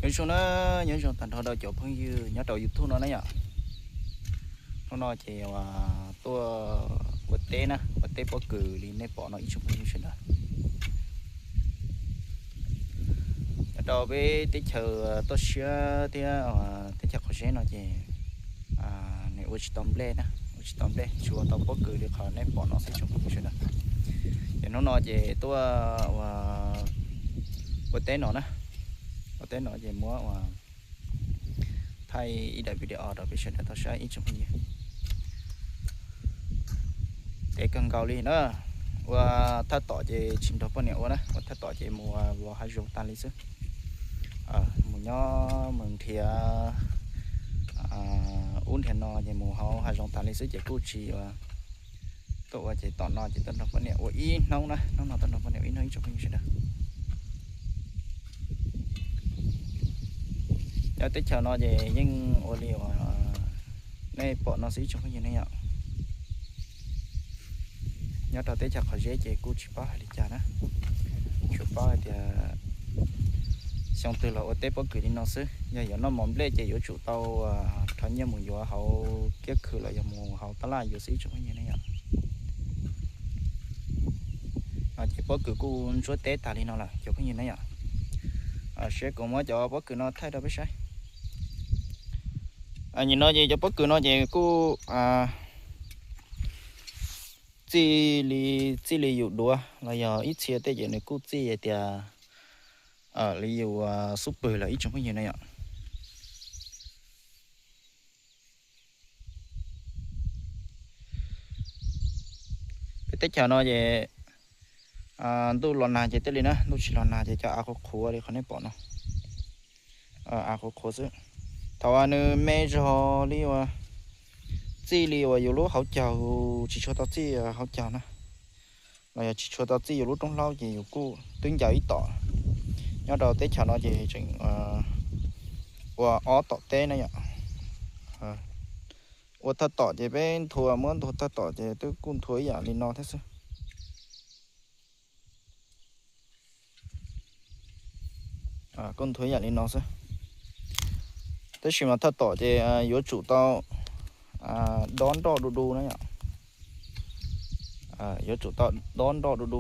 Nyob zoo na, nyob zoo tag nrho rau cov phooj ywg nyob rau YouTube no na yom. Hnub no ces tuaj ua teb na, ua teb pob kws li nej pom no ib tsoom phooj ywg sawv daws. Nyob rau peb teb chaws toj siab thiab teb chaws qhov zeb no ces nws ua tsis tau nplej na, ua tsis tau nplej, tsuas ua tau pob kws li qhov nej pom no xwb tsoom phooj ywg sawv daws. Ces hnub no ces tuaj ua teb no na, ua teb no ces muab ua thaij ib daim video rau peb sawv daws tau saib ib tsoom phooj ywg. Teb kawg nkaus li na. Ua thaj tom ces tsis nrog poj niam ua na, ua thaj tom ces mus vov hav zoov tas li xwb. Mus nyob mus nrhiav ub nrhiav no ces mus hauv hav zoov tas li xwb ces kuj tsis tuaj ua ces tom no ces tuaj nrog poj niam ua ib hnub na, hnub no tuaj nrog poj niam ua ib hnub ib tsoom phooj ywg sawv daws. Nyob teb chaws no ces yeej ua li uas nej pom no xwb ib tsoom phooj ywg ne yom. Nyob rau teb chaws qhov zeb ces kuj tsis paub hais li cas na, tsuas paub hais tias xyoo twg los ua teb pob kws li no xwb. Yog yuav noj mov nplej ces yuav tsum tau rho nyiaj mus yuav hauv kiab khw los yog mus hauv tab laj yuav xwb ib tsoom phooj ywg ne yom. No ces pob kws kuj ntsuab teb tag li no lawm cov phooj ywg ne yom. Seb kuv muab cov pob kws no thaij rau peb saib. Nim no ces cov pob kws no ces kuj txij li, txij li yus duav los yog ib txhia tej ces nws kuj txij tias li yus xub pwg lawm ib tsoom phooj ywg ne yom. Peb teb chaws no ces ntuj los nag ces tej li na, ntuj tsis los nag ces cov av qhuav qhuav li qhov nej pom no, av qhuav qhuav xwb. Thaum uas nws me zog li uas txij li uas yus lub hauv caug, tsis tshua tau txij hauv caug na, los yog tsis tshua tau txij yus lub roob hlaub ces yus kuj twb ncaws ib tom. Nyob rau teb chaws no ces tseem ua ob tom teb na yom. Ua thaj tom ces peb nthua, muab nthua thaj tom ces twb kuj nthua ib yam li no thiab xwb. Kuj nthua ib yam li no xwb, tab sis mas thaj tom ces yuav tsum tau dob nroj du du na yom. Yuav tsum tau dob nroj du du,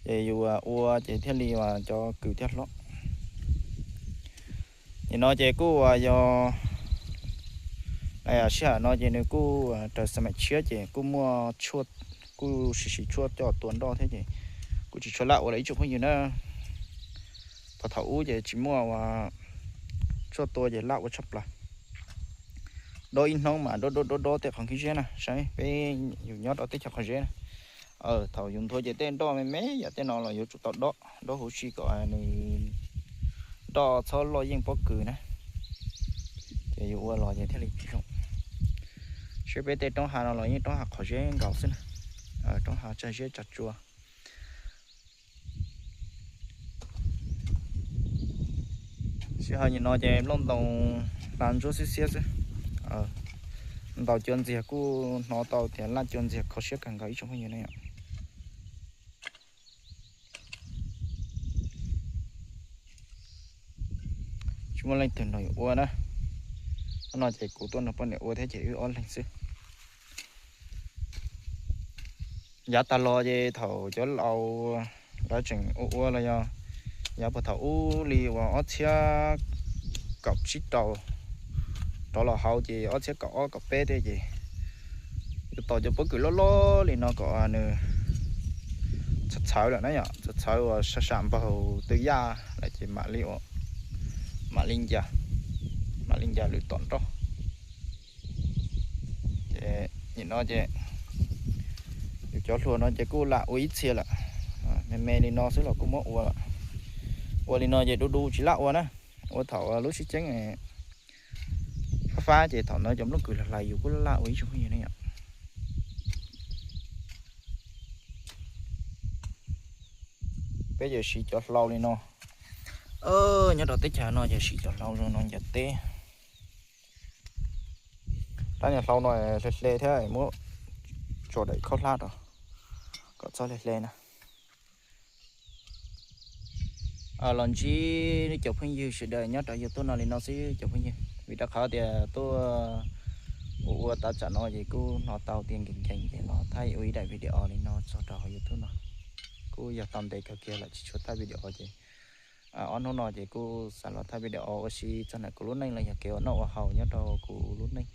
ces yus ua ces thiaj li cov kws thiaj hlob. Nim no ces kuj yog sij hawm no ces nws kuj raws xab maim tshiab ces kuj muaj, kuj siv siv tshuaj coj tua nroj thiab ces kuj tsis tshua laj ua lawm ib tsoom phooj ywg na. Thaum thaum ub ces tsis muaj ua tshuaj tua ces laj ua tshaj plaws. Dob ib hnub mas dob dob dob dob tej qhov khib zeb na, saib peb yus nyob rau teb chaws qhov zeb na. Thaum yus nthua ces tej nroj me me yam tej no los yuav tsum tau dob, dob huv si kom nws nroj txhob loj yeej pob kws na. Ces yus ua los ces thiaj li zoo. Seb peb tej roob hav no los yeej roob hav qhov zeb nkaus xwb na, roob hav tsag zeb tsag tsua. Sij hawm nim no ces nplooj ntoo hla ntsuab xiab xiab xwb. Ntaus cua ntxiag kuj hnov tau tias laj cua ntxiag kho siab kawg nkaus ib tsoom phooj ywg ne yom. Tsis muaj leej twg nrog yus ua na. Hnub no ces kuv tuaj nrog poj niam ua thiab ces wb ob leeg xwb. Yav tag los ces thaum cov laus lawv tseem ua ua los yog yav puag thaum ub li uas ob txhiab kaum tsib rau rov los hauv ces ob txhiab kaum ob kaum peb tej ces yus tos cov pob kws loj loj li no kom nws txhawv txhawv lawm na yom, txhawv txhawv uas sab sam npaug tw yaj lawm ces mam li, mam li nca, mam li nca lwm tom nroj. Ces nim no ces yus cov hluas no ces kuj lam ua ib txhia lawm, me me li no xwb los kuj muab ua lawm. Ua li no ces du du tsis laj ua na, ua thaum lub sib ceeb fab fab ces thaum ntawd cov nplooj kws hlais hlais yus kuj laj ua ib tsoom phooj ywg ne yom. Peb ces siv cov hlau li no, nyob rau teb chaws no ces siv cov hlau zoo no ncaws teb. Rab niag hlau no hle hle thiab muab tso daim khaub hlab rau kom txhob hle hle na. Los ntsib cov phooj ywg sawv daws nyob rau YouTube no li no xwb cov phooj ywg, vim rau qhov tias tuaj ua ua tav tsam no ces kuj hnov tau tias nkees nkees ces los thaij ua ib daim video li no tso rau hauv YouTube no. Kuj yog tau ntev kawg kiag lawm tsis tshua thaij video ces ob hnub no ces kuj xav los thaij video ua si txog ntawm kuv lub neej los yog kev ua noj ua haus nyob rau kuv lub neej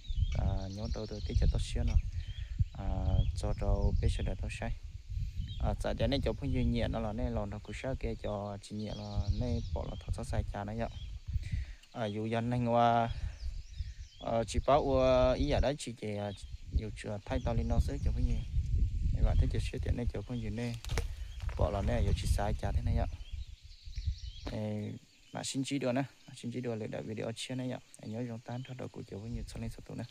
nyob rau teb chaws toj siab no tso rau peb sawv daws tau saib. Txawm tias nej cov phooj ywg nyiam no los nej los nrog kuv saib, cov tsis nyiam los nej pom los thov txhob xav cas na yom. Yus yog neeg ua tsis paub ua ib yam dab tsi ces yus tsuas thaij tau li no xwb cov phooj ywg. Vam thiab cia siab tias nej cov phooj ywg nej pom los nej yuav tsis xav cas thiab na yom. Mam sib ntsib dua na, mam sib ntsib dua lwm daim video tshiab na yom. Nyob zoo tag nrho rau kuv cov phooj ywg txhua leej txhua tus na.